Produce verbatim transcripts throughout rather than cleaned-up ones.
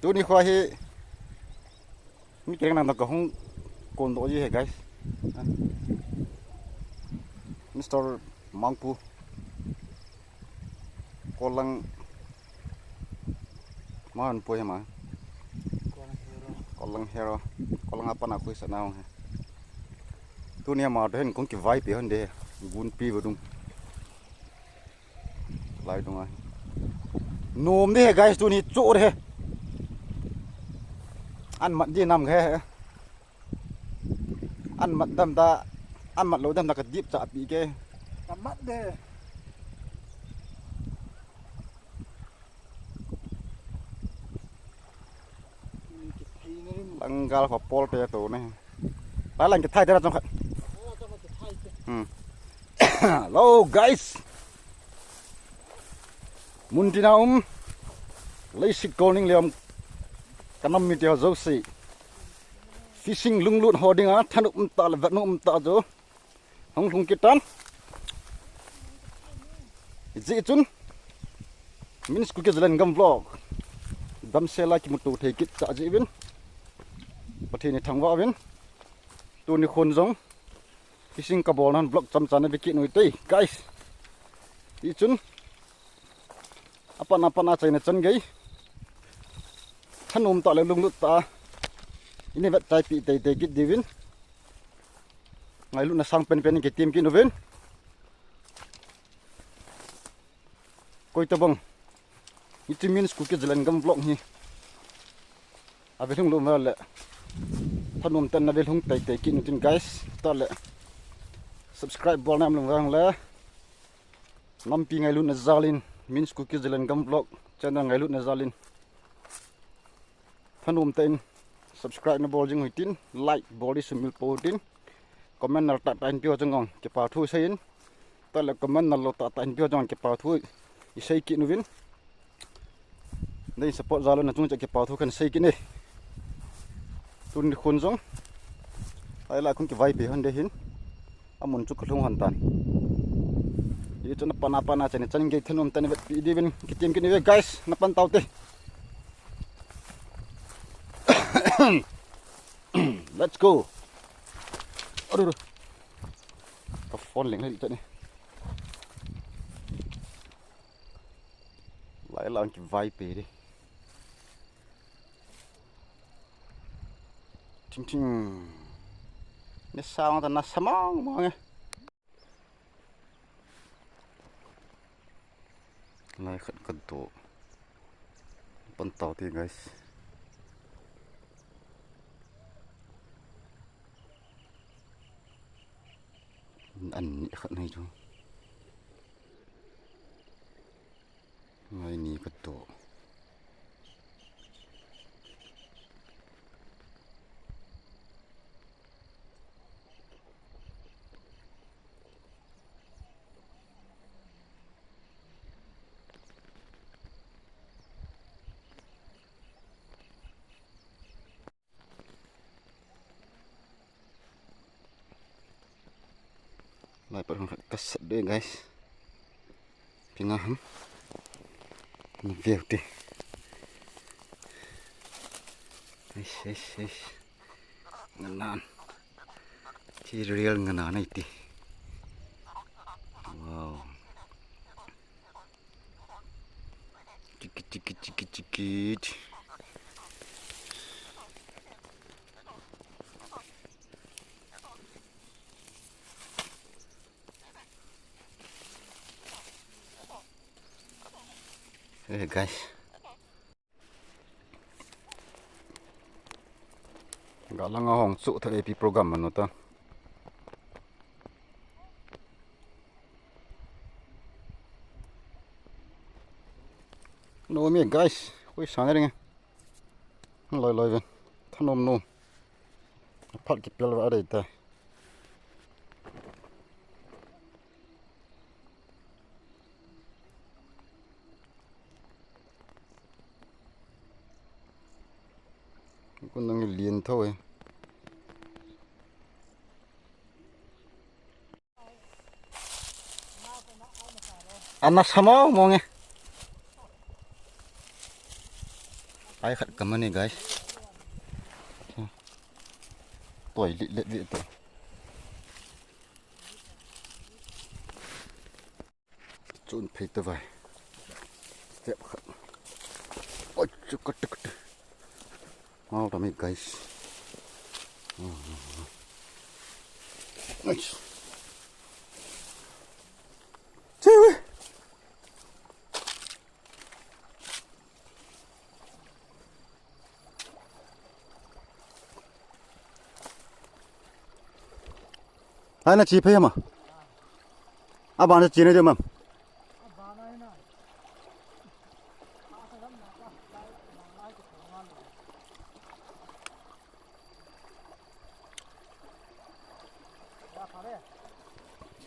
Tuni kho hi mi keng nang ka hung kon doh ji he, guys. Mister Mangpu. Kolang man poi ma. Kolang hero. Kolang apa na khui sa na hung he. Tuni ma to hen kong kivai pe hon de. Gun pi vadung. Lai dunga. Nom de he, guys, tuni chu de he. An mat di nam he. An mat dam da, an mat lo dam da ka dip cha pi ke. Ka mat de. Langgal kho pol te to ne. Lai lang kithai te na chong khat. Hmm. Hello, guys. Mun tina um. Leisik kol ning le um. Ka nam mite ho jouse. Fishing lunglut ho dinga, thanop um ta le vetnom um ta jo. Hung lhung kit tan. Hijeh chun Min's Kuki Zalengam Vlog damsel a kimuto thei kit cha jeh uvin Pathen ni thangvah uvin. Tuni khun jong fishing ka bol nan vlog chomcha na ve kit u hite, guys. Hichun apat apat a chaina chan gei, thanom tah le lunglut tah a ini vetchai pi teitei kit diuvin ngailutna sang penpen in kitem kit uvin. Koi tabang hiche Min's Kuki Zalengam Vlog hi ave lhung lou uva le, thanom tah in ave lhung teitei kit utin, guys. Tah le subscribe bol na um lou uva le, nampi ngailutna jal in, Min's Kuki Zalengam Vlog channel ngailutna jal in thanom tah in subscribe na bol jing u hitin, like bol di sumil pou hitin, comment nal tah tah in pe ho jong kipa thu sei in, tah le comment nal lou tah tah in pe ho jong kipa thu i sei kit uvin. Nei support jal u na chung cha kipa thu kan sei kit e. Tuni khun jong ai la khun kivai pe hon de hin. Amun chu ka lhung hon tan. Hichun apat apat a chaina chan gei thanom tah in vetpi diuvin kitem kit uve, guys, na pan tau te. Let's go. Aru, aru. Ka phone leng le tani. Lai lang kivai pe de. Ting ting. Ne sang ta na samang mang e. Lai khat ka doh. Pan tau te, guys. An ni khat nei chu. Lai ni ka doh. Lai pat hung khat ka sat de, guys. Pinga ham. Na veu te. Eish, eish, eish. Nganan. Chi real nganan ai ti. Wow. Chiki, chiki, chiki, chiki. Hey, guys. Galang a hung chu tha A P program manu ta. No me, guys, koi sang ring. Loi loi ven. Thanom nom. Phat kipel va dei ta. Kun nang lien tho e. Ana sama mo nge. Pai khat ka man e, guys. Toi lit let ve to. Chun phei ta vai. Step khat. Oi, chu kat, kat. Mau ta mi, guys. Nice. Chewe. Hai na chi phei ma. Aban chi ne de mam.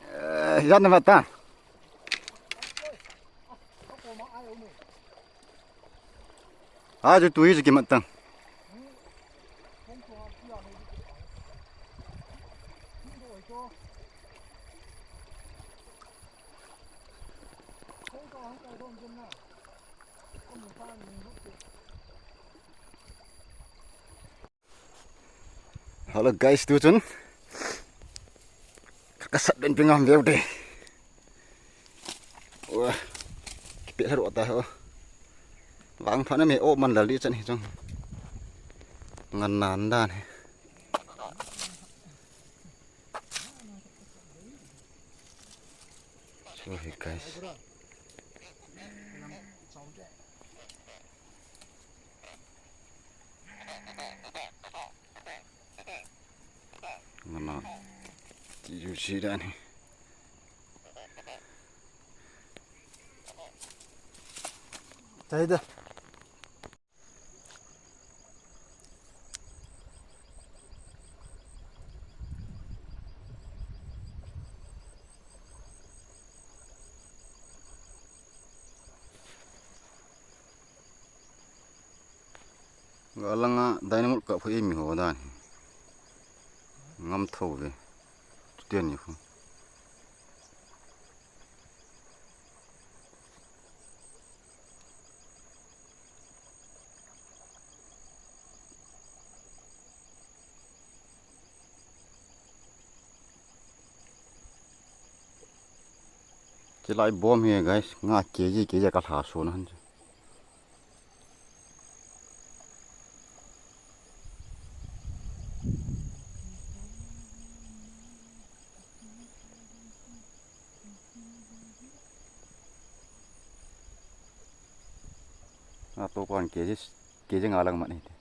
Eh, yan na mata. Achu tui chu kimat tang. Hello guys, tu chun. Ka sat den ping am veu de. Wah. Kipe haru ta ho. Vang pha na me o man la li chan hi chang. Ngan nan dan hi. Sorry guys. Ngana. Ti ju si dan hi. Chai da. Ga langa dynamite ka phu imi ho dan. Ngam tho ve. Tutian ni khu. Chilai bom hi guys, nga K G, K G ka lha so na han. A to kon K G, K G nga lang man hi te.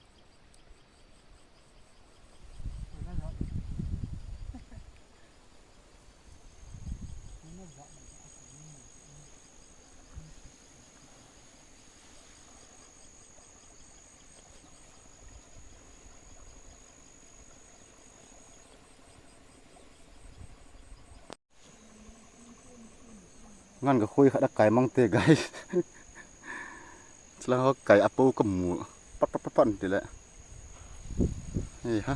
Ngan ka khui khat a kai mang te, guys. Chila ho kai apo ka mu. Pat, pat, pat, pat, ti le. Ei ha.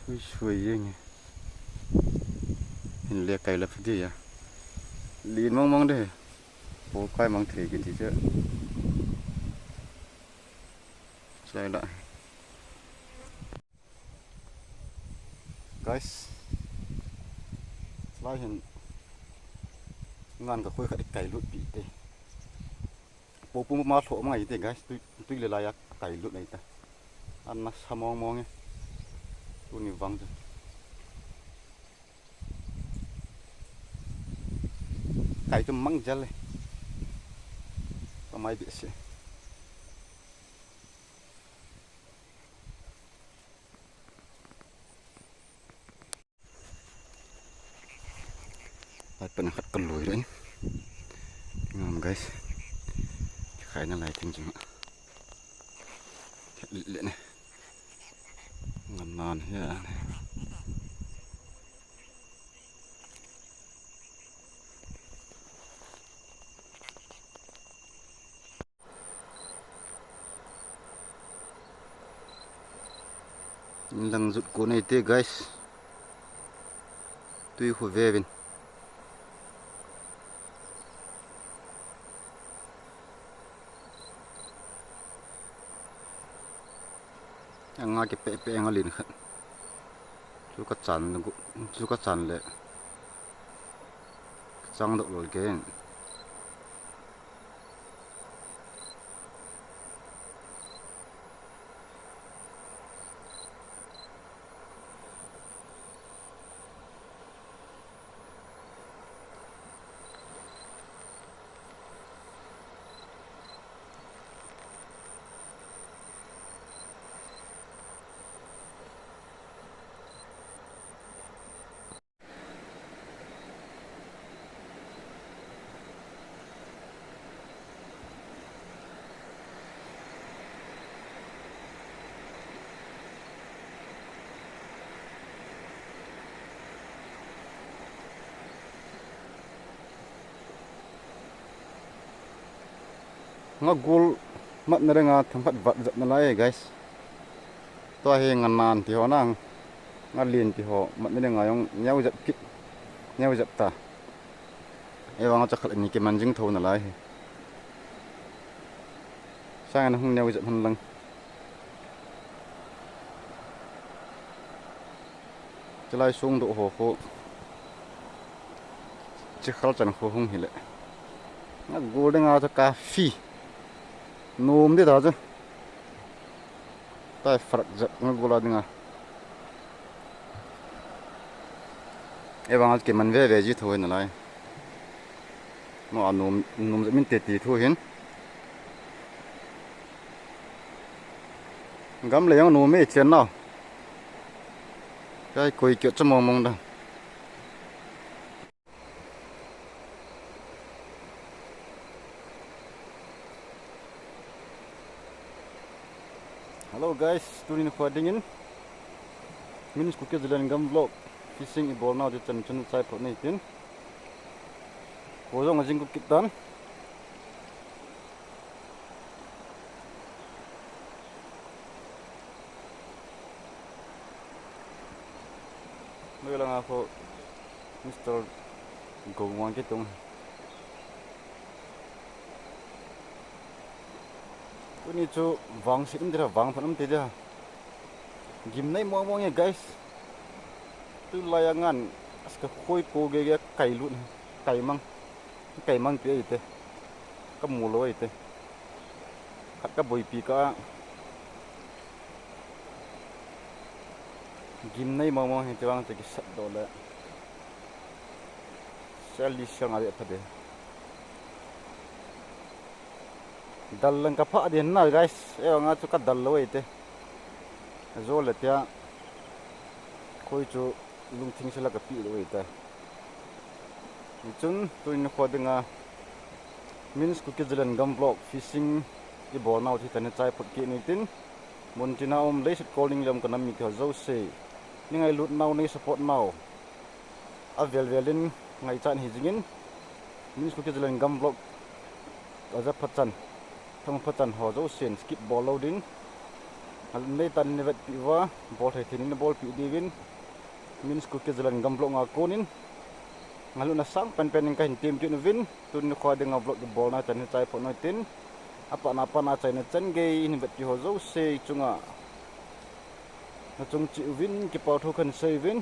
Sui, sui jeng e. Hin le kai la phi de ya. Lin mong mong de. Po kai mang thei kin ti che. Chila la. Guys, lai hin ngan ka khui khat i kai lut pi te. Popo ma lhoh ma ngai te, guys, tui, tui le lai a kai lut nei ta. An na sa mong mong e. Tuni vang chu. Kai chu mang jal e. Ka mai be se. Lai pan khat ka lui ren. Ngam guys. Khai na lai thing jing. Khat le ne. Ngam nan he. Lang jut ko nei te, guys. Tui khu ve vin. Nga kipeh peh nga lin khat. Chu ka chan gu-, chu ka chan le. Chang doh lol ke. Nga gul mat na renga themkhat vat jat na lai, guys. Tua hi nga nan ti ho nang, nga lin ti ho mat na renga jong neo jat kit, neo jat ta. Ei vang a chakhat ni kiman jing tho na lai hi. Sang an hung neo jat hun lang. Chulai sung doh ho khu. Chikhal chan khu hung hile. Nga gul dinga chu ka fi. Nom di ta chu. Tai farak jat nga gul a dinga. Ei vang a kiman ve ve ji tho na lai. Mo a nom, nom jat min te ti thu hin. Gam le jong nom e chen nau. Kai koi kio cha mong mong da. Hello guys, tunin kho dingin. Min's Kuki Zalengam vlog, fishing i bol nau ti chan chun chai phot nei tin. Ko jong a jing ko kit tan. Noi langa kho Mister Gongwang kitung. Tuni chu vangset um tira, vangphat um tira. Gimnei mong mong e, guys. Tulai a ngan, aska khoi ko gege kai lut, kai mang. Kai mang pi ai te. Ka mu lou ai te. Khat ka boipi ka. Gimnei mong mong hi ti vang te kisat doh le. Sel li sel nga le pha de. Dal lang ka pha de na, guys. Ei vang a chu ka dal lou ai te. Ajo le tia. Khoi chu lungthim sela ka pi lou ai te. Hichun tuin kho dinga Min's Kuki Zalengam vlog fishing i bol nau ti tani chai phot kit ni tin. Mun tina um leiset kol ning lem ka nam mi kho jouse. Ni ngailut nau, nei support nau. A vel vel in ngaichat hi jingin. Min's Kuki Zalengam vlog. Aja phat chan. Thang phat chan ho jousen skip bol lou din. Ngal nei tan ni vetpi uva. Bol thei thei ni bolpi diuvin. Min's Kuki Zalengam vlog nga konin. Ngaluna sang pen pen in ka hin tim tin uvin. Tuni kho dinga vlog i bol na chan hi chai phot noi tin. Apa na pa na chai na chan gei in vetpi ho jouse chunga. Na chung chi uvin, kipa thu kan sei uvin.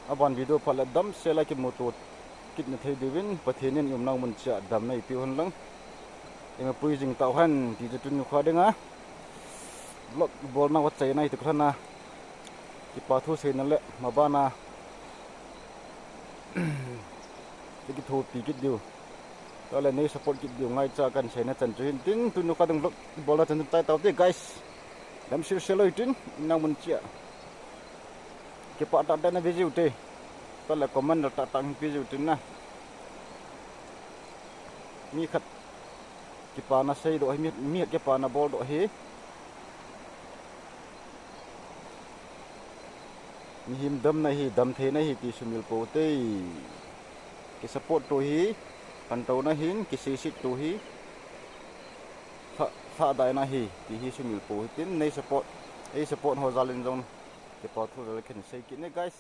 Aban video phat le damsel a kimuto kit na thei diuvin, Pathen in i umnau mun chia damna i piu hen lang. I mapui jing tau hen, ti chu tuni kho dinga. Vlog bol nau a chai na i tu khan a. Kipa thu seina le, mabana. Ti kithopi kit diu. Tale nei support kit diu ngaicha kan seina chan chu hin tin, tuni kho ding vlog bol na chan chai tau te, guys. Damsel sel loi tin, i umnau mun chia. Kipa tah tah na video te. Tale comment tah tah hin video tin na. Mi khat kipa na sei doh hi, mi, mi khat kipa na bol doh hi. Mihem damna hi, damtheina hi ti sumil pou te. Ki support to hi, pantouna hin, ki seiset to hi, fa, fa daina hi, ti hi sumil pou hi tin, nei support, ei support ho jal in jong, kipa thu vel khen sei kit ne, guys.